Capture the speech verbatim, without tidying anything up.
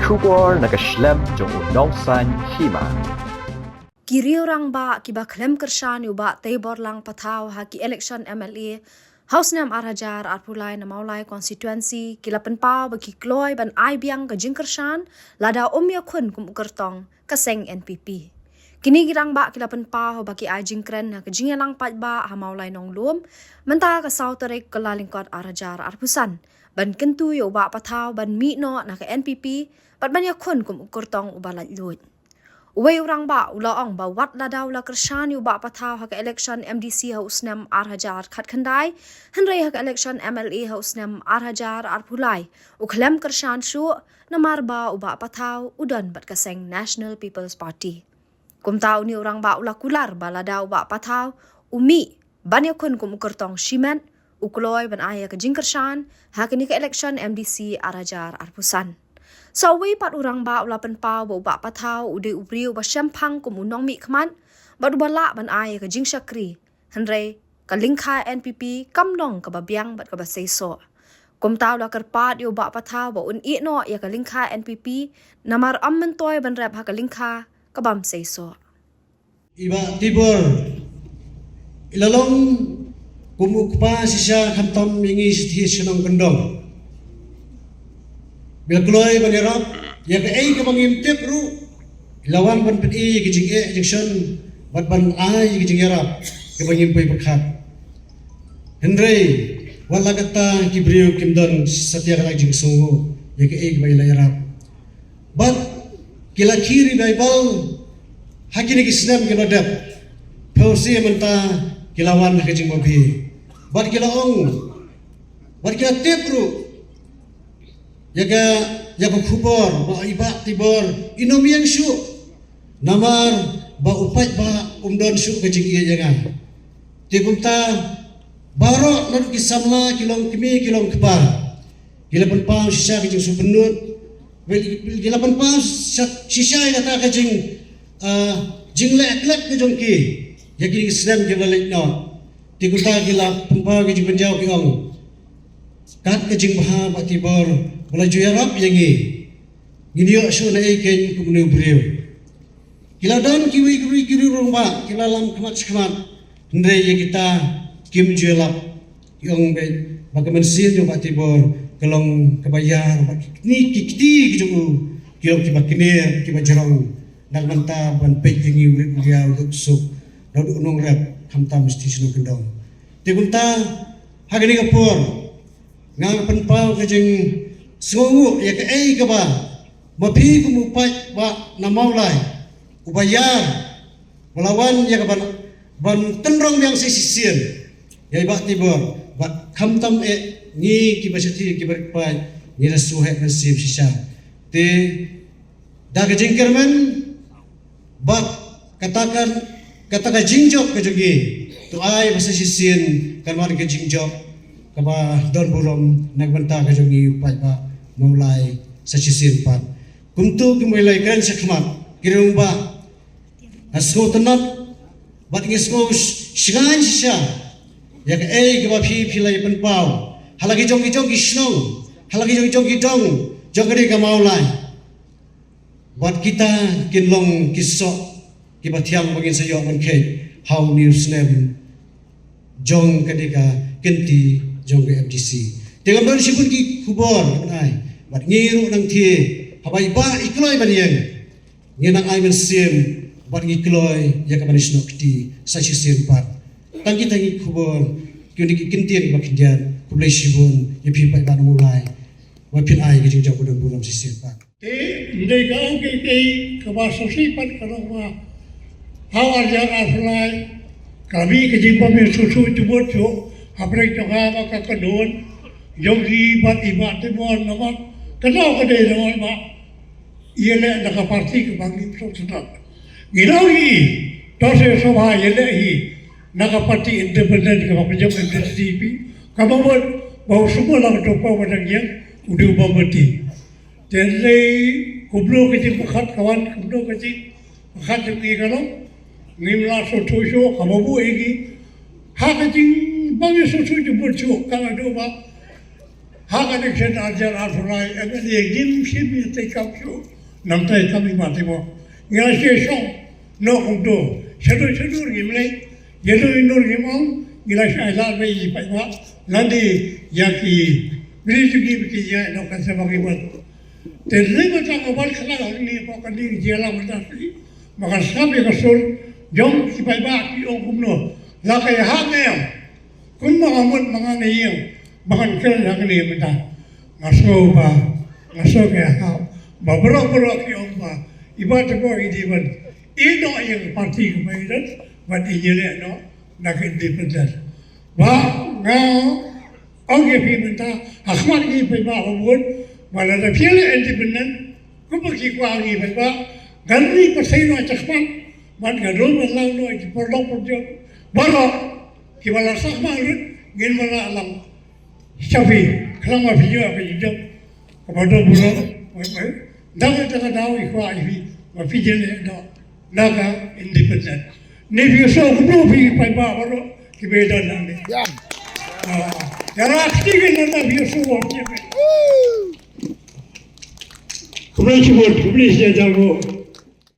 Khubor na ka shlem jong u Nongsaiñ Hima. Ki riew rangbah kiba khlem kyrshan ïa u Bah Teiborlang Pathaw ha ki election M L A ha u snem ar hajar arphew lai na Mawlai constituency ki la pynpaw ba ki kloi ban ai biang ka jingkyrshan lada um ïakhun kum u kyrtong ka seng N P P. Kine ki rangbah ki la pynpaw ba ki ai jingkren ha ka jingïalang paidbah ha Mawlai Nonglum mynta ka saw tarik Kyllalyngkot ar hajar arphew san ban kyntu ïa u Bah Pathaw ban mih noh na ka N P P bad ban ïakhun kum u kyrtong uba laitluid. Uwei u rangbah u la ong ba wat lada u la kyrshan ïa u Bah Pathaw ha ka election M D C ha u snem ar hajar khatkhyndai, hynrei ha ka election M L A ha u snem ar hajar arphew lai u khlem kyrshan shuh namar ba u Bah Pathaw u don bad ka seng National People's Party. Kumta une u rangbah u la kular ba lada u Bah Pathaw u mih ban ïakhun kum u kyrtong shimet, u kloi ban ai ïa ka jingkyrshan ha kane ka election M D C ar hajar arphew san. Sa uwei pat u rangbah u la pynpaw ba u Bah Pathaw u dei u briew ba shemphang kum u nongmihkhmat bad uba lah ban ai ïa ka jingshakri, hynrei ka lyngkha N P P kam long kaba biang bad kaba seisoh. Kumta u la kyrpad ïa u Bah Pathaw ba un ïeh noh ïa ka lyngkha N P P namar ym myntoi ban rep ha ka lyngkha ka bym seisoh. I Bah Tibor i la long kum u kpa shisha khamtam ïa ngi shithi shnong kyndong. Ba i la kloi ban ïarap ïa kaei kaba ngim tip ruh, i la wan ban pyni ïa ka jingeh jingshon bad ban ai ïa ka jingïarap kaba ngim poi pyrkhat. Hynrei wat la katta ki briew kim don satia ka la jingsngew ïa kaei kaba i la ïarap. Bad ki la khie revival ha kine ki snem ki la dep. Phew snem mynta ki la wan ha ka jingbabe. Bad ki la ong, bad ki la tip ruh ïa ka, ïa ka khubor ba i Bah Tibor i nym ïeng shuh namar ba u paidbah um don shuh ka jingïeit ïa nga. Te kumta baroh naduh ki samla, ki long kmie ki long kpa, ki la pynpaw shisha ka jingsngewbha, ki la pynpaw shisha, shisha ïa kata ka jing, ah, jingleh klet ka jong ki ïa kine ki snem ki la leit noh. Te kumta ki la pynpaw ka jingpynjaw, ki ong, kat ka jingbha Bah Tibor ba la ju ïarap ïa ngi, ngin ïoh shuh naei kein kum une u briew. Ki la don kiwei kiwei ki riew rangbah ki la lam khmat shi khmat, hynrei ïa kita kim ju ïalap. Ki ong beit ba ka mynsiem jong Bah Tibor ka long kaba ïar, ba ki kti, ki kti ki jong u ki long kiba kner, kiba jrong na ka bynta ban peit ïa ngi u rit u ïaw, u duk suk, u duk nongrep, khamtam shithi shnong kyndong. Te kumta ha kane ka por nga pynpaw ka jingsngewnguh ïa kaei kaba ma phi kum u paidbah na Mawlai uba ïar, ba la wan ïa ka ban, ban tynrong biang sa shisien ïa i Bah Tibor, bad khamtam eh ngi kiba shathie kiba rit paid ngi da shu heh mynsiem shisha. Te da ka jingkyrmen bad kata ka, kata ka jingjop ka jong ngi, to ai ba sa shisien kan wan ka jingjop kaba don burom na ka bynta ka jong ngi u paidbah Mawlai sa shisien pat. Kumta ki Mawlai kren shakhmat, ki rangbah, nga sngewtynnat bad nga sngew sh-, shngaiñ shisha ïa kaei kaba phi, phi la pynpaw ha la ki jong ki jong ki shnong, ha la ki jong ki jong ki dong jong kane ka Mawlai. Bad kita kin long ki soh kiba thiang ba ngin sa ïoh ban kheit ha une u snem jong kane ka kynti jong ka M D C. Te ngam don shibun ki khubor ban ai, bad ngi ruh nangthie haba i Bah i kloi ban ïeng, ngi nang ai mynsiem bad ngi kloi ïa ka ban ïasnoh kti sa shisien pat. Tang kita ki khubor, ki, ki kyntien kiba khyndiat. Khublei shibun ïa phi paidbah na Mawlai ba phin ai ka jingjop ba don burom shisien pat. Te ym dei ka ong kaei kaei kaba shisha pat, ka long ba ha u ar hajar arphew lai ka la mih ka jingbym ïasngewsih jubut shuh hapdeng jong nga bad ka kynhun jong ngi bad i Bah Tibor, namar ka daw ka dei namar ba ïaleh na ka party kaba ngim sngewtynnat. Ngi daw hi, to sngewsih ba ïaleh hi na ka party independent kaba pynjop N P P, kaba mut ba u sumar lang, to pa ba dang ïeng u dei u ba mati. Te lei kumno ka jingpyrkhat ka wan, kumno ka jingpyrkhat jong ngi ka long. Ngim lah sngewthuh shuh, kaba buh ïa ngi ha ka jingbym ïasngewsih jubut shuh, ka la duh ba Ha kane ka sien ar hajar arphew lai, M L A ngim shym ïa tei kam shuh. Nangta kam i Bah Timor. Ngi la shu shong noh kumto. Shaduh shaduh ngim leit. Ïa duh ïa dur ngim ong. Ngi la shu ailad bad i paidbah. Lane ïa ki briew jong ngi ba ki ïa noh kan sa ba ki wan. Te lei ba tang ba ban khlaiñ hangne hapoh kane ka jingïalang mynta shi. Ba kan sngap ïa ka sur jong ki paidbah ki ong kumno. La ka ïahap ne em. Kumba nga mut ma nga ne ïing ba kan kren hangne mynta. Nga sngew ba nga sngew ka ïahap ba baroh baroh ki ong ba i Bah Timor i dei ban ïeh noh ïa ka party kaba i don bad i ïaleh noh na ka independent. Ba nga ong ïa phi mynta ha khmat ngi paidbah ba bun ba lada phi ïaleh independent kumba ki kwah ngi paidbah, ngan ri pyrthei noh shakhmat bad ngan rung ban lang noh ïa ki paralok parajor baroh kiba la sah ma lut ngin wanrah lang sha phi khnang ba phi ïoh ka jingjop kaba don burom. Dang dang ka daw i kwah ïa phi ba phi ïaleh noh na ka independent. Ne phi sngewbha kumno phi paidbah baroh kiba don hangne. Ïa. Ah, ïa ra kti ki nanda phi sngewbha kumno. Kumno shibun, kumno shi jang mo.